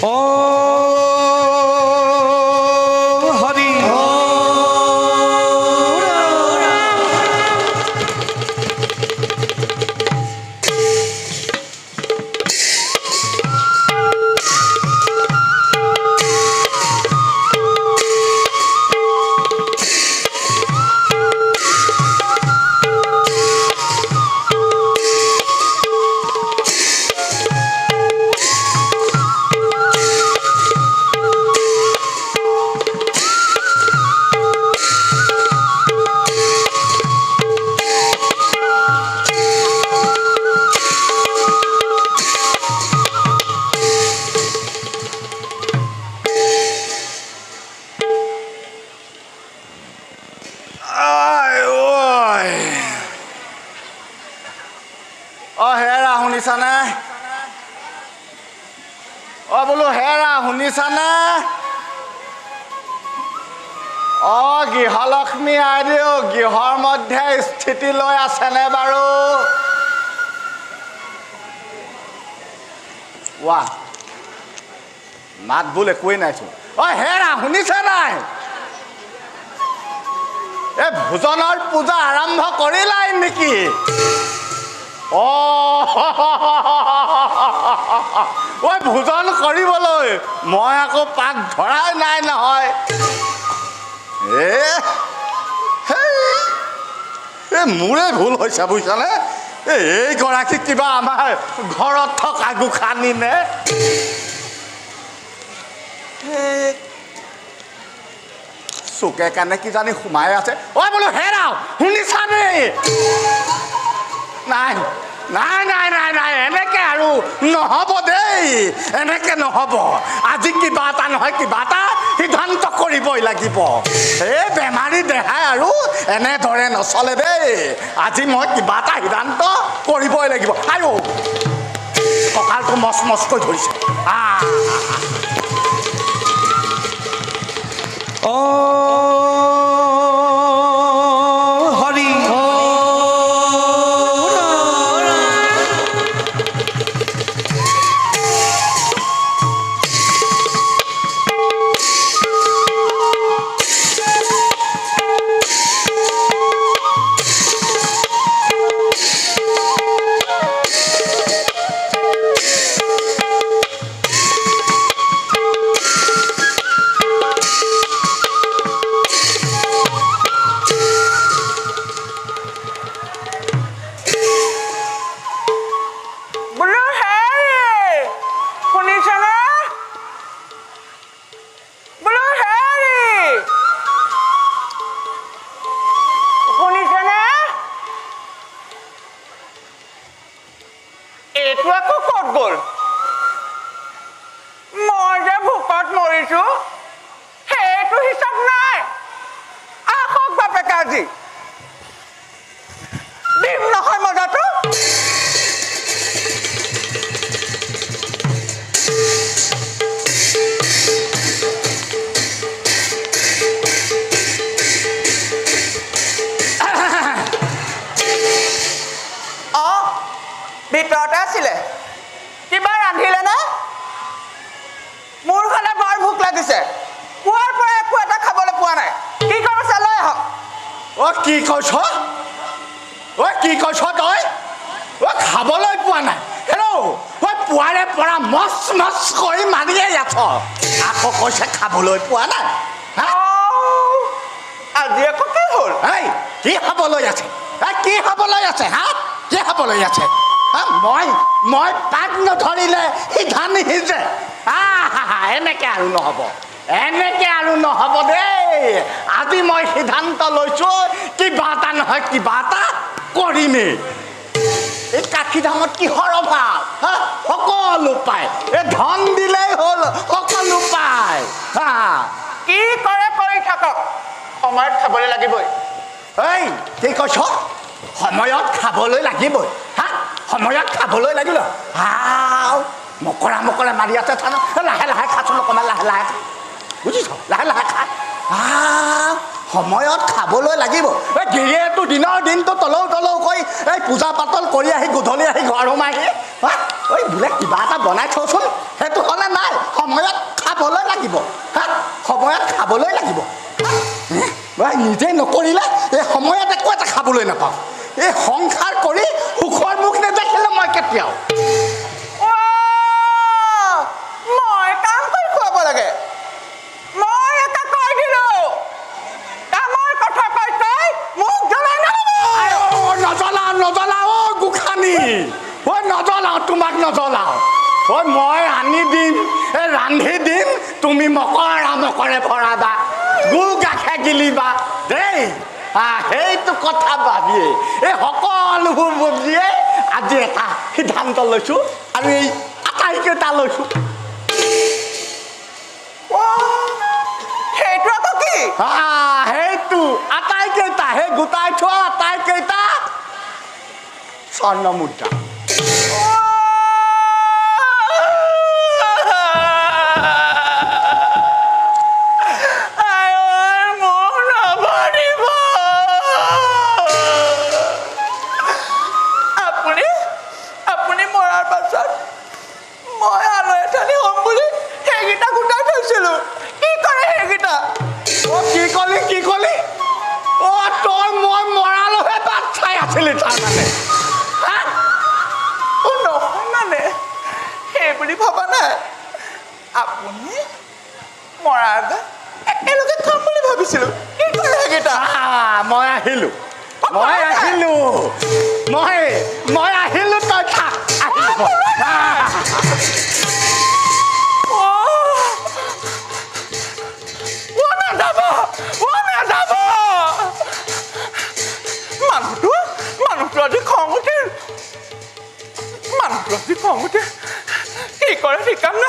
অ হৰি। আই ঐ, অ হেৰা, শুনিছানে? অ বোলো হেৰা, শুনিছানে? অ গৃহলক্ষ্মী আইদেউ গৃহৰ মধ্যে স্থিতি লৈ আছেনে বাৰু? ৱাহ, মাত বোল একোৱেই নাইচোন। অ হেৰা, শুনিছে নাই? এই ভোজনৰ পূজা আৰম্ভ কৰিলাই নেকি? অ ঐ, ভোজন কৰিবলৈ মই আকৌ পাক ধৰাই নাই নহয়। এ হেই, এই মোৰে ভুল হৈছে, বুজিছানে? এই এইগৰাকী কিবা আমাৰ ঘৰত থকা গোসানী নে? এই চুকে কাণে কিজানি সোমাই আছে। ঐ বোলো হেৰাও, শুনিছা দেই? নাই নাই নাই নাই নাই, এনেকে আৰু নহ'ব দেই, এনেকে নহ'ব। আজি কিবা এটা নহয় কিবা এটা সিদ্ধান্ত কৰিবই লাগিব। এই বেমাৰী দেহাই আৰু এনেদৰে নচলে দেই। আজি মই কিবা এটা সিদ্ধান্ত কৰিবই লাগিব। আৰু কঁকালটো মচ মচকৈ ধৰিছে। আহ। অ হৰি। বোলো হেৰি, শুনিছনে? বোলো হেৰি, শুনিছনে? এইটো আকৌ ক'ত গ'ল? মই যে ভোকত মৰিছো সেইটো হিচাপ নাই। আহক বাপেকে, আজি দিম নহয় মজাটো। অ ভিতৰতে আছিলে, কিবা ৰান্ধিলে নে? মোৰ হ'লে বৰ ভোক লাগিছে, পুৱাৰ পৰা একো এটা খাবলৈ পোৱা নাই। কি কৰিছে লৈ আহক। অ কি কৈছ? অ কি কৈছ তই? অ খাবলৈ পোৱা নাই? হেল্ল', ঐ, পুৱাৰে পৰা মচ মচ কৰি মাৰিয়ে আছ, আকৌ কৈছে খাবলৈ পোৱা নাই, হা? আও, আজি আকৌ কি হ'ল? এই কি খাবলৈ আছে? এই কি খাবলৈ আছে, হা? কি খাবলৈ আছে, হা? মই পাক নধৰিলে সিধা নিসিজে। আহা, এনেকে আৰু নহ'ব, এনেকে আৰু নহ'ব দেই। আজি মই সিদ্ধান্ত লৈছো, কিবা এটা নহয় কিবা এটা কৰিমেই। এই কাশীধামত কিহৰ অভাৱ, হা? সকলো পায়। এই ধন দিলেই হ'ল, সকলো পায়, হা? কি কৰে কৰি থাকক, সময়ত খাবলৈ লাগিবই। এই কি কৈছ? সময়ত খাবলৈ লাগিবই, হা? সময়ত খাবলৈ লাগিব। হাও, মকৰা মকৰা মাৰি আছে, থান। লাহে লাহে খাচোন, অকণমান লাহে লাহে খা, বুজিছ? লাহে লাহে খা। আহ, সময়ত খাবলৈ লাগিব। এই গিৰিয়েটো দিনৰ দিনটো তলৌ তলৌ কৰি এই পূজা পাতল কৰি আহি গধূলি আহি ঘৰ সোমাইহি, হা? ঐ বোলে কিবা এটা বনাই থওঁচোন, সেইটো হ'লে নাই। সময়ত খাবলৈ লাগিব। হা, সময়ত খাবলৈ লাগিব। মই নিজে নকৰিলে এই সময়ত একো এটা খাবলৈ নাপাওঁ। এই সংসাৰ কৰি সুখৰ মুখ নেদেখিলে মই কেতিয়াও। মই কাম কৰি খুৱাব লাগে। মই এটা কৈ দিলো, কামৰ কথা কৈ তই মোক জ্বলাই নল'ব। নজ্বলাও, নজ্বলাও অ' গোসানী, ঐ নজ্বলাও, তোমাক নজ্বলাও। ঐ মই আনি দিম, এই ৰান্ধি দিম, তুমি মকৰা মকৰে ভৰাবা, গু গাখে গিলিবা দেই। সেইটো কথা ভাবিয়ে, এই সকলোবোৰ বুজিয়ে আজি এটা সিদ্ধান্ত লৈছোঁ আৰু এই আটাইকেইটা লৈছোঁ। সেইটো আকৌ কি? সেইটো আটাইকেইটা, সেই গোটাই থোৱা আটাইকেইটা স্বৰ্ণ মুদ্ৰা। আপুনি মৰাৰ পাছত মই আলৈ এঠানি হ'ম বুলি সেইকেইটা গোটাই থৈছিলো। কি কৰে সেইকেইটা? অ, কি কলি, কি কলি? অ, তই মই মৰালৈহে বাট চাই আছিলি তাৰমানে? হা? অ, নহয়, মানে সেই বুলি ভবা নাই। আপুনি মৰাৰ আগত একেলগে খাম বুলি ভাবিছিলো। কি কৰে সেইকেইটা? মই আহিলো, মই আহিলো, মই আহিলো, তই থাক, আহিলো। নাযাব, অ নাযাব। মানুহটো আজি খং উঠিল, মানুহটো আজি খং উঠিল। কি কৰে ঠিকান নাই।